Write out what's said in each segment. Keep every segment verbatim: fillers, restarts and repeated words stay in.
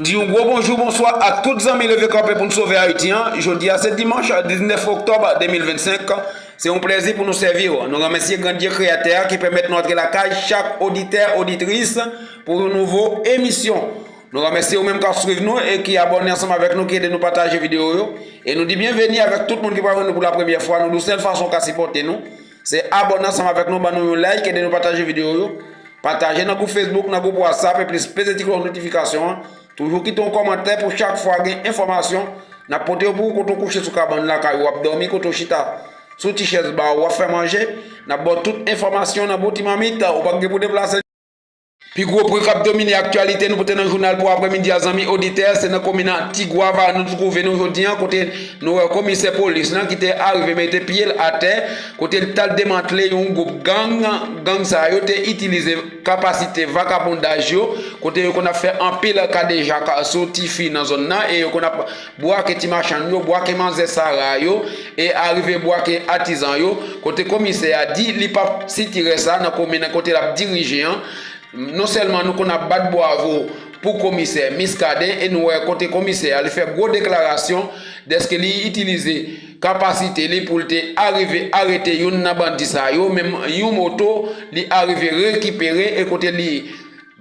Di yon gwo bonjou, bonswa ak tout zanmi Leve Kanpe pou n Sove Ayiti an. Jodi a se dimanch diznèf oktòb de mil vennsenk. Se yon plèzi pou nou sèvi w. Nou remèsye Gran Dye Kreyatè a ki pèmèt nou antre lakay chak oditè, oditris pou yon nouvo emisyon. Nou remèsye ou menm k ap swiv nou e ki abòne ansanm avèk nou, ki ede nou pataje videyo yo. E nou di byenveni avèk tout moun ki pral jwenn nou pou la premyè fwa. Nou di w sèl fason w ka sipòte nou, se abòne ansanm avèk nou, ban nou yon like, ede nou pataje videyo yo. Pataje nan gwoup Facebook, nan gwoup WhatsApp, epi peze ti klòch notifikasyon an. Toujou kite yon kòmantè pou chak fwa gen enfòmasyon, n ap pote yo pou ou kote w kouche sou kabann lakay ou, w ap dòmi, kote w chita sou ti chèz ba ou, w ap fè manje. N ap ba w tout enfòmasyon nan bon ti mamit, ou p ap gen pou deplase. Pi gwo pwen k ap domine aktyalite nou pote nan jounal pou aprèmidi a, zanmi oditè, se nan komin Tigwav nou twouve nou jodi an, kote nou wè komisè polis lan ki te arive mete pye l atè, kote l t al demantle yon gwoup gang. Gang sa yo te itilize kapasite vakabondaj yo, kote yo konn ap fè anpil kadejak sou tifi nan zòn nan, e yo konn ap bwake ti machann yo, bwake manzè Sara yo, e arive bwake atizan yo, kote komisè a di li p ap sitirè sa nan komin kote l ap dirije an. Non sèlman nou konn ap bat bwavo pou komisè Miskaden, e nou wè kote komisè a, li fè gwo deklarasyon dèske li itilize kapasite li pou l te arive arete youn nan bandi sa yo, menm yon moto li arive rekipere, e kote li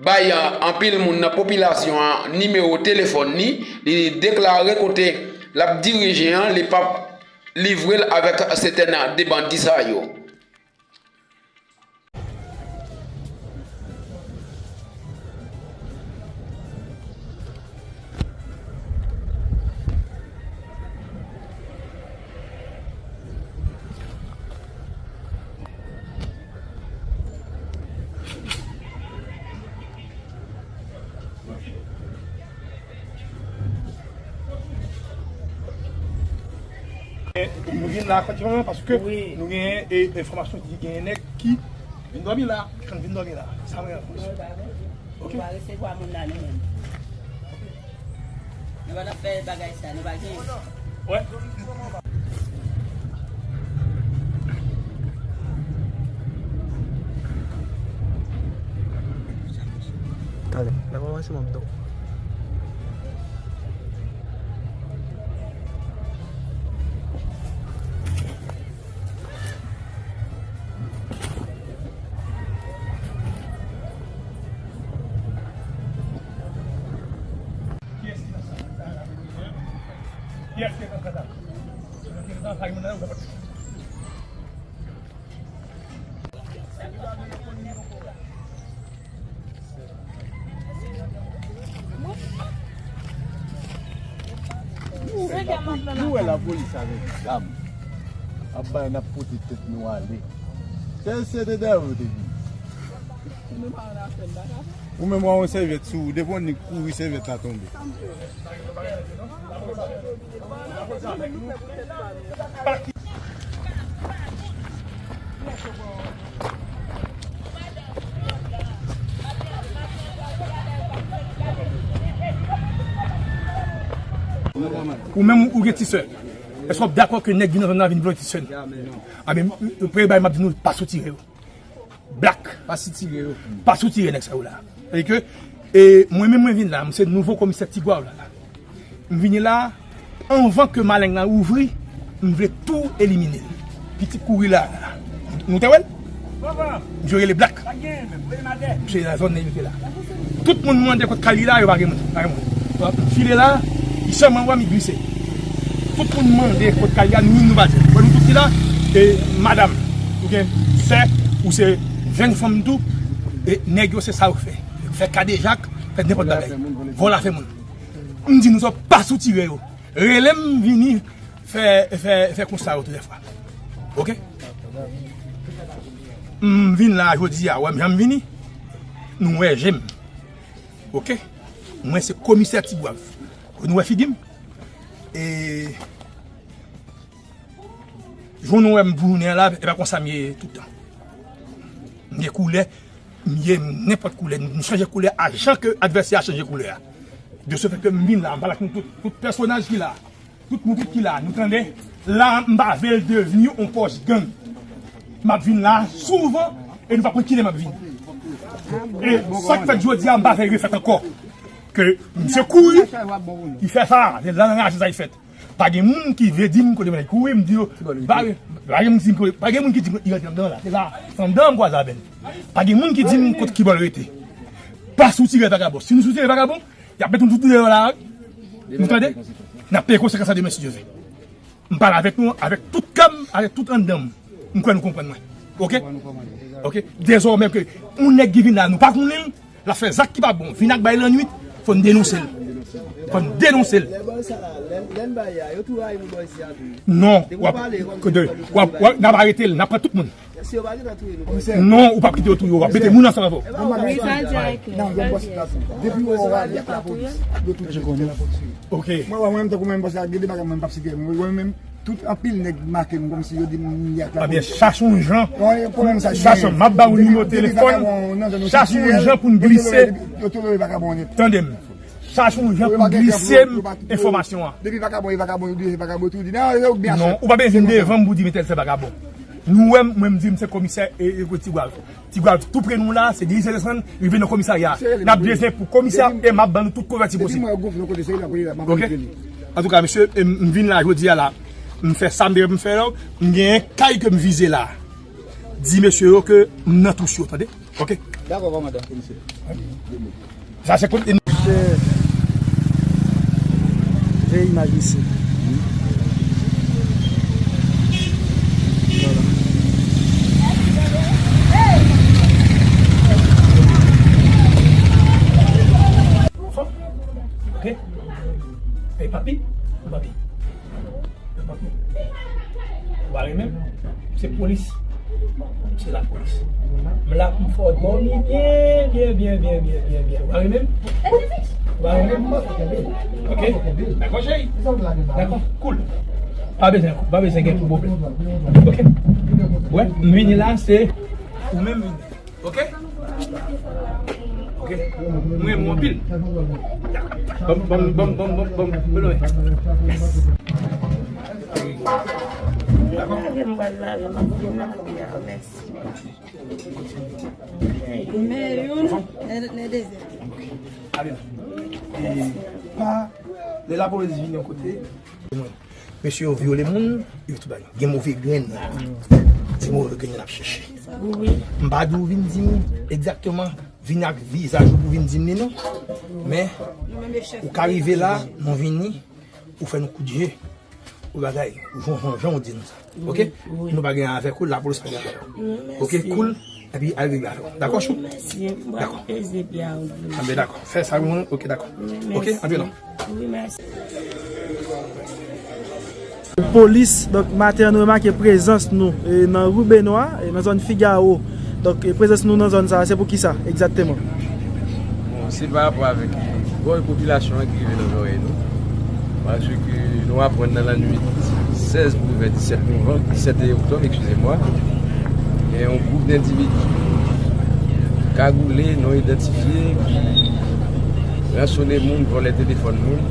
bay anpil moun nan popilasyon an nimewo telefòn li, li deklare kote l ap dirije an, li p ap livre l avèk sèten de bandi sa yo. E, nou vin la aktyèlman paske Wi. nou gen, e, enfòmasyon ki gen nèg ki vin dòmi la, ki konn vin dòmi la. Sa mwen anfòs. Nou pa vle. Ok. Nou pa resevwa moun la, nou menm. Nou pa t ap fè bagay sa, nou pa gen. Wè. Talè, nan moman se mwen m do. Kiyès ki nan sa? Kiyès ki nan sa? Kiyès ki nan sa? Nou wè lapolis avèk zam ap bay n ap pote tèt nou ale. Se, se de dèyè yo te vini. Ou menm w a yon sèvyèt sou ou, depi w nik kouri sèvyèt la tonbe. Ou menm ou gen ti sè. Èske w ap dakò ke nèg vin nan zòn nan vin vòlè ti sè n? Anben, premye bagay m ap di nou, pa sotire yo. Black. Pa sitire yo. Pa sotire nèg sa yo la. Sètadi ke, e, mwen menm mwen vin la, m se nouvo komisè Tigwav la. M vini la, anvan ke maleng nan ouvri, m vle tou elimine l. Pitit kouri la, la. Nou te wè l? Misye rele Black. Misye la zòn nan li te la. Tout moun mande kot kay li la, yo pa gen moun. Pa gen moun. M file la, li sèlman wè m, li glise. Tout moun mande kot kay li a, nou, nou pa di. Wè nou tout ki la, e madanm, ou gen sè, ou se jèn fanm tou, e nèg yo se sa yo fè. Fè kadejak, fè nenpòt bagay. Vòlè afè moun. M di nou sa, pa sotire yo. Rele m vini fè, fè, fè konsta yo tout lè fwa. Oke? M vin la jodi a, wè m jan m vini. Nou wè je m. Oke? Mwen se komisè Tigwav. Nou wè figi m. E jan nou wè m jounen an la, e pa konsa m ye tout tan. M gen koulè, m ye nenpòt koulè. M chanje koulè a jan ke advèsè a chanje koulè a. De ce fait ke m vin la, m pale ak nou tout, tout pèsonaj ki la. Tout moun tout ki la, nou tande? La, m pa vle l devni yon pòch gang. M ap vin la souvan e nou pa konn kilè m ap vin. E sa k fèt jodi a, m pa vle l refèt ankò. Ke misye kouri, li fè sa, se la nan raje sa li fèt. Pa gen moun ki vle di m kote mwen kouri, m di yo, pa gen, pa gen moun ki di m kote, li rantre anndan la, se la, se anndan m kwaze avè l. Pa gen moun ki di m kote ki bò l rete. Pa soutire vakabon. Si nou soutire vakabon, y ap met nou tout deyò la, wi. Nou tande? N ap peye konsekans la demen, si Dye vle. M pale avèk nou, avèk tout kè m, avèk tout anndan m. M kwè nou konprann mwen. Oke? Oke? Dezòmè ke yon nèg ki vin la, nou pa konnen l, l ap fè zak ki pa bon, vin ak bay lannwit, fò n denonse l. Fò n denonse l. Lè bòy sa la, lè, lè n bay a, yo tou rayi pou bòy si a tou. Non, w ap, kote, w ap, w ap, n ap arete l, n ap pran tout moun. Si yo pa gentan touye nou. Non, ou p ap kite yo touye w, w ap mete moun ansanm avè w. Wi, sa l di a e klè. Depi yo wè w avèk lapolis, yo touye w. Ok. Mwen, mwen, mwen, tankou mwen, paske gen de bagay mwen p ap site, mwen, mwen menm, tout anpil nèg make m kòmsi yo di m li ak lapolis. Ebyen, chache yon jan. Non, e pwoblèm sa, chache, m ap ba w nimewo telefòn, chache yon jan pou n glise. Yo tolere vakabon nèt. Tande m. Chache yon jan pou glise m enfòmasyon an. Depi vakabon e vakabon, yo di se vakabon tou, di nan yo byen. Non, ou pa bezwen vin devan m pou di m entèl se vakabon. Nou wè m, mwen m di m se komisè e, e Ti Gwav. Ti Gwav tou pre nou la, se glise desann, rive nan komisarya. N ap bezwen pou komisè e m ap ban nou tout kouvèti posib. Oke? Antouka, mesye, e m, m vin la jodi a la. M fè sa m te pou m fè la. M gen kay ke m vize la. Di mesye yo ke m nan tous yo, tande? Ok. Dakò, kòmandan. Sa se kote. Chè. Veye imaj isi. Vwala. Ok. Ey, papi. Papi. Ou pa renmen m? Se polis. Se lapolis. M la pou m fè w dòmi byen, byen, byen. Ou pa renmen m? Ou pa renmen m? Ok. Dakò, cheri. Dakò. Cool. Pa bezwen, pa bezwen gen pwoblèm. Ok. Wè, m vini la, se ou menm vini. Ok? Ok. Mwen, mwen anpil. Bam, bam, bam, bam, bam, bam. Yes. Dakò. Mèsi. Men youn, men, men dezyèm. E pa, lè lapolis vin yon kote, mesye yo vyole moun, yo tou bagay. Gen move grenn la. Se move grenn la n ap chèche. M pa di w vin di m egzakteman, vin ak vizaj ou pou vin di m li non. Men, ou ka rive la, nou vini, ou fè nou kout je. Ou bagay, ou jan, jan, jan ou di nou sa. Ok? Nou pa gen avèk ou, lapolis pa gen avèk ou. Ok, cool. Epi al regle afè w. Dakò, chou? Dakò. Anben, dakò. Fè sa, moun. Ok, dakò. Ok, anpil non. Polis, donk, maten an, nou remake prezans nou, e, nan ri Benwa, e, nan zòn Figaro. Donk, e, prezans nou nan zòn sa a, se pou kisa, egzakteman? Bon, se pa rapò avèk, e, vòy popilasyon an ki rive nan zòrèy nou. Paske nou aprann nan lannwit sèz pou rive disèt novanm, disèt oktòb, eskize mwa, gen yon gwoup dendividi kagoule, non idantifye, ki ransone moun, vòlè telefòn moun.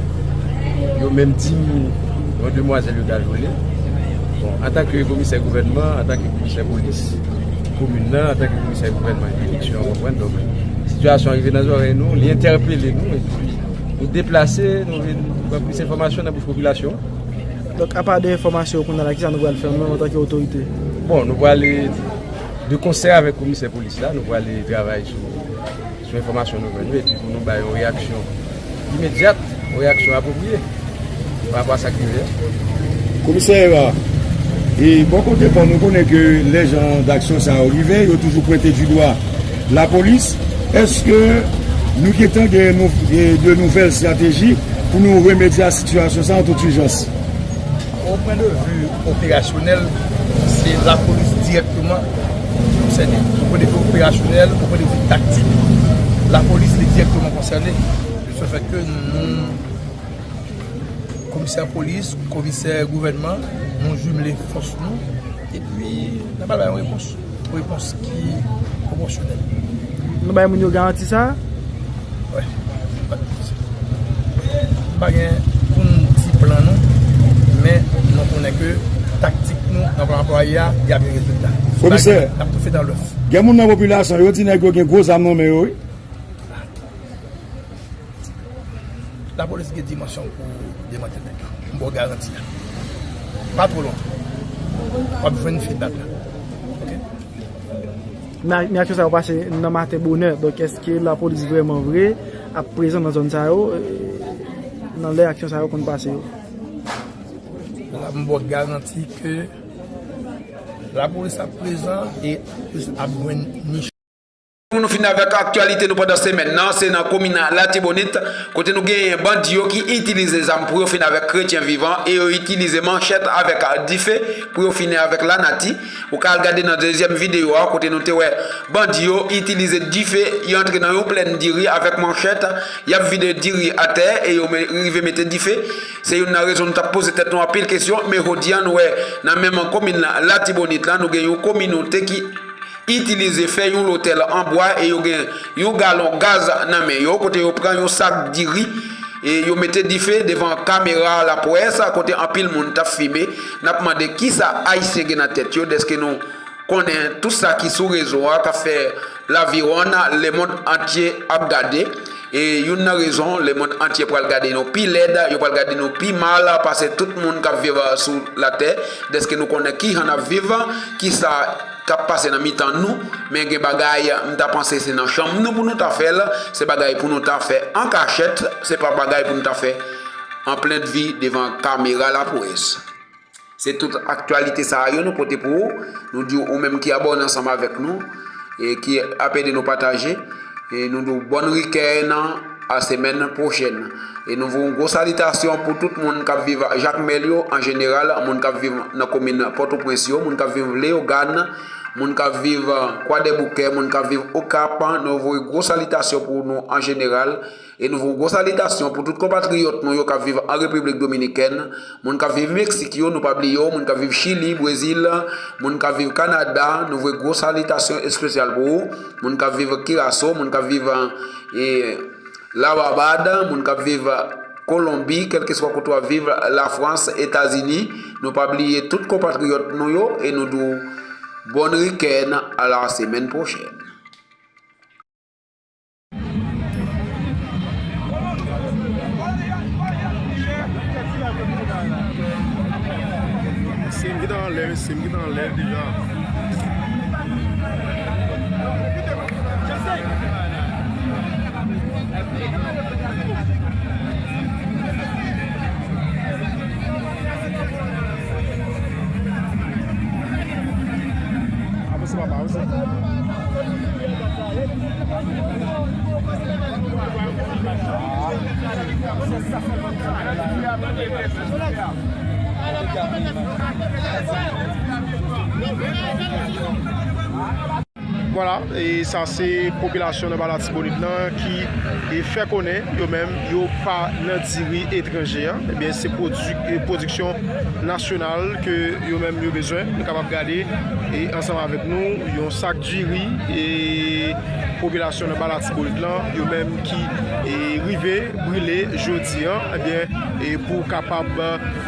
Yo menm di m yon demwazèl yo t al vole. Bon, antanke komisè gouvènman, antanke komisè polis komin nan, antanke komisè gouvènman direksyon an, konprann. Donk, sitiyasyon an rive nan zòrèy nou, li entèpele nou, epi nou deplase, nou vin pran plis enfòmasyon nan bouch popilasyon. Donk, apa de enfòmasyon yo kounye a la, kisa nou pral fè, nou menm antanke otorite? Bon, nou prale de konsè avèk komisè polis la, nou prale travay sou, sou enfòmasyon nou jwenn yo, epi pou nou bay yon reyaksyon imedyat, yon reyaksyon apwopriye pa rapò a sa k rive a. Komisè Hera, e bò kote pa w, nou konnen ke lè jan daksyon sa yo rive, yo toujou pwente di dwa lapolis. Èske nou gentan gen nou, e, de nouvèl estrateji pou nou remedye a sitiyasyon sa an tout ijans? O pwen de vi operasyonèl, se lapolis dirèkteman konsène. O pwen de vi operasyonèl, o pwen de vi taktik, lapolis li dirèkteman konsène. De ce fait que nou, komisè polis, komisè gouvènman, nou jimle fòs nou, epi n ap al bay yon repons. Repons ki pwopòsyonèl. Nou bay moun yo garanti sa? Wi. Nou pa gen pou n di plan nou, men nou konnen ke taktik nou nan plan anplwaye a, y ap gen rezilta. Komisè, n ap toufe nan lòf. Gen moun nan popilasyon, yo di nèg yo gen gwo zam nan men yo, wi. Lapolis gen dimansyon pou demantèl nèg yo. M ba w garanti a. Pa twò lontan. W ap jwenn fen dat la. Oke? Men, men aksyon sa yo pase nan maten bonè. Donk, èske lapolis vrèman vre ap prezan nan zòn sa yo, eh, nan lè aksyon sa yo konn pase yo? La, m ba w garanti ke lapolis ap prezan e lapolis ap jwenn niche. Pou nou fini avèk aktyalite nou pandan semèn nan, se nan komin Latibonit, kote nou genyen bandi yo ki itilize zam pou yo fini avèk kretyen vivan e yo itilize manchèt avèk dife pou yo fini avèk lanati. Ou ka al gade nan dezyèm videyo a, kote nou te wè bandi yo itilize dife, y antre nan yon plèn diri avèk manchèt, y ap vide diri atè e yo me-, rive mete dife. Se youn nan rezon nou t ap poze tèt nou anpil kesyon, men jodi a nou wè nan menm komin Latibonit la, nou gen yon kominote ki itilize fè yon lotèl an bwa e yo gen yon galon gaz nan men yo, kote yo pran yon sak diri e yo mete dife devan kamera laprès, kote anpil moun t ap fimen. N ap mande kisa Ayisyen gen nan tèt yo, dèske nou konnen tout sa ki sou rezo a k ap fè laviwonn, lemonn antye ap gade. E youn nan rezon lemonn antye pral gade nou pi lèd, yo pral gade nou pi mal pase tout moun k ap viv sou latè, dèske nou konnen kijan n ap viv, kisa k ap pase nan mitan nou, men gen bagay m ta panse se nan chanm nou pou nou ta fè l, se bagay pou nou ta fè an kachèt, se pa bagay pou nou ta fè an plen vi devan kamera laprès. Se tout aktyalite sa a yo nou pote pou ou. Nou di w, ou menm ki abòne ansanm avèk nou, e ki ap ede nou pataje, e nou di w bòn wikenn, a semèn pwochèn. E nou voye yon gwo salitasyon pou tout moun k ap viv Jakmèl yo an jeneral, moun k ap viv nan komin Pòtoprens yo, moun k ap viv Leyogàn, moun k ap viv Kwadèboukè, moun k ap viv Okap, nou voye gwo salitasyon pou nou an jeneral. E nou voye yon gwo salitasyon pou tout konpatriyòt nou yo k ap viv an Repiblik Dominikèn, moun k ap viv Meksik yo, nou pa bliye w, moun k ap viv Chili, Brezil, moun k ap viv Kanada, nou voye gwo salitasyon espesyal pou ou, moun k ap viv Kiraso, moun k ap viv, e, Lababad, moun k ap viv Kolonbi, kèlkeswa kote w ap viv, Lafrans, Etazini, nou pa bliye tout konpatriyòt nou yo, e nou di w bòn wikenn, a la semèn pwochèn. Mesye, m gentan anlè, mesye, m gentan anlè deja. Avanse, papa, avanse. Vwala, e sa se popilasyon nan Ba Latibonit lan ki, e, fè konnen yo menm yo pa nan diri etranje a. Ebyen, se pwodui-, e, pwodiksyon nasyonal ke yo menm yo bezwen. Nou kapab gade, e, ansanm avèk nou, yon sak diri, e, popilasyon nan Ba Latibonit lan, yo menm ki, e, rive brile jodi an, ebyen, e, pou kapab,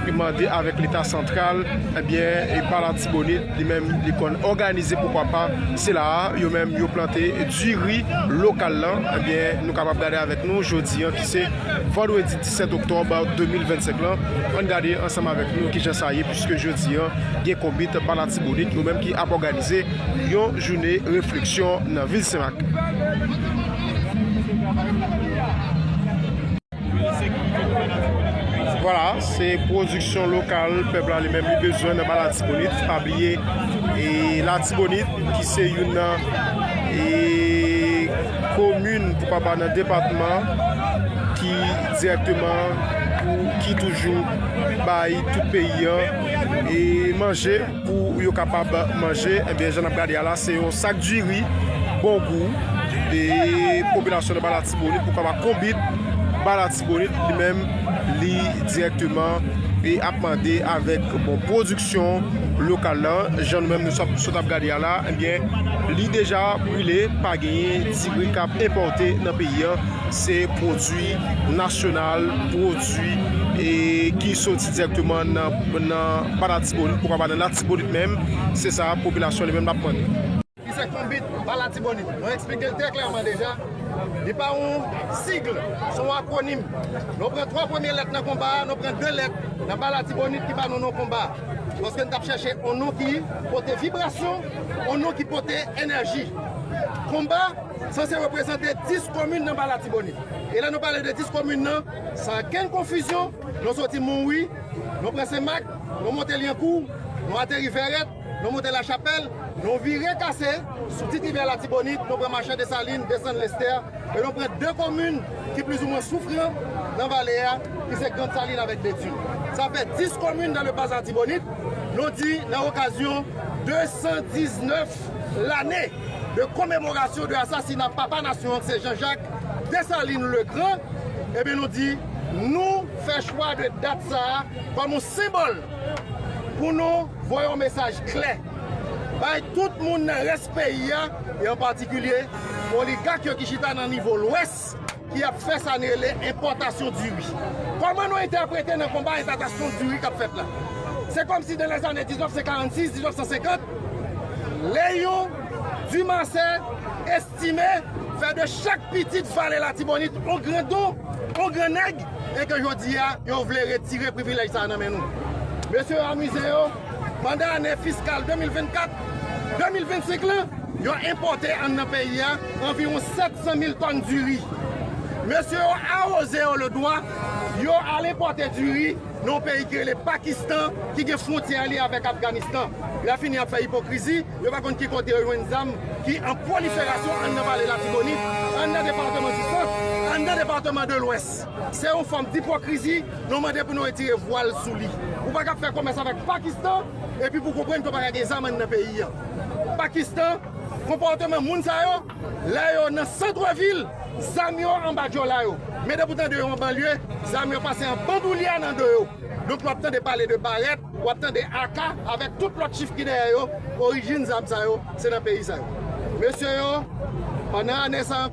e, mande avèk Leta santral, ebyen, e, Ba Latibonit, li menm, li konn òganize, poukwa pa, se la a, yo menm, yo plante diri lokal lan, ebyen, nou kapab gade avèk nou, jodi an, ki se vandredi disèt oktòb de mil vennsenk lan, ann gade ansanm avèk nou kijan sa ye, piske jodi an, gen konbit Ba Latibonit, yo menm ki ap òganize yon jounen refleksyon nan vil Senmak. Vwala, se pwodiksyon lokal pèp la li menm li bezwen nan Ba Latibonit. Pa bliye, e, Latibonit ki se youn nan, e, komin, poukwa pa, nan depatman ki dirèkteman pou, ki toujou bay tout peyi an, e, manje. Pou yo kapab manje, ebyen, jan n ap gade a la, se yon sak diri bon gou. E popilasyon nan Ba Latibonit, poukwa pa, konbit Ba Latibonit, li menm, li dirèkteman, e, ap mande avèk, bon, pwodiksyon lokal lan, jan nou menm nou sot, sot ap gade a la, ebyen, li deja brile, pa genyen diri k ap enpòte nan peyi an. Se pwodui nasyonal, pwodui, e, ki soti dirèkteman nan, nan Ba Latibonit, poukwa pa nan Latibonit menm, se sa popilasyon li menm l ap mande. Se konbit ba Latibonit. Nou eksplike l trè klèman deja. Li pa yon sig, se yon akwonim. Nou pran twa premye lèt nan konba a, nou pran de lèt nan ba Latibonit ki ba nou non konba a. Paske n t ap chèche yon non ki pote vibrasyon, yon non ki pote enèji. Konba sanse reprezante dis komin nan ba Latibonit. E lè nou pale de dis komin nan, san okenn konfizyon, nou soti Monwi, nou pran Senmak, nou monte Lyankou, nou ateri Vèrèt, nou monte Lachapèl, nou vire kase sou Ti Rivyè Latibonit, nou pran Machan Desalin, desann Lestè, e nou pran de komin ki plizoumwen soufran nan vale a, ki se Grand Saline avèk Béthune. Sa fè dis komin dans le Bas Latibonit. Nou di nan okazyon de san diznèf lane de komemorasyon de asasina papa nasyon an, se Jean-Jacques Dessalines le Grand, ebyen nou di nou fè chwa de dat sa a kòm yon senbòl pou nou voye yon mesaj klè bay tout moun nan rès peyi a, e an patikilye oligak yo ki chita nan nivo Lwès, ki ap fè sa n rele enpòtasyon diri. Kòman nou entèprete nan konba enpòtasyon diri k ap fèt la? Se kòmsi dans les années dix-neuf cent quarante-six, dix-neuf cent cinquante, Léon Dumarsais estime fè de chak pitit vale Latibonit yon grandon, yon grannèg, e ke jodi a, yo vle retire privilèj sa a nan men nou. Mesye yo amize yo, pandan ane fiskal de mil vennkat, de mil vennsenk lan, yo enpòte anndan peyi a anviwon sèt san mil tòn diri. Mesye yo awoze yo le dwa, yo al enpòte diri nan yon peyi ki rele Pakistan, ki gen fwontyè li avèk Afganistan. Lè fini y ap fè ipokrizi, yo pa konn ki kote yo jwenn zam ki an pwoliferasyon anndan vale Latibonit, anndan depatman Disant, anndan depatman de Lwès. Se yon fòm dipokrizi, nou mande pou nou retire vwal sou li. Ou pa ka ap fè komès avèk Pakistan, epi pou konprann ke w pa ka gen zam anndan peyi a. Pakistan, konpòteman moun sa yo, lè yo nan santvil, zam yo anba djòla yo. Men depi w tande yo an banlye, zam yo pase an bandoulya nan do yo. Donk, w ap tande pale de barèt, w ap tande A K, avèk tout lòt chif ki dèyè yo, orijin zam sa yo, se nan peyi sa yo. Mesye yo, pandan ane sa,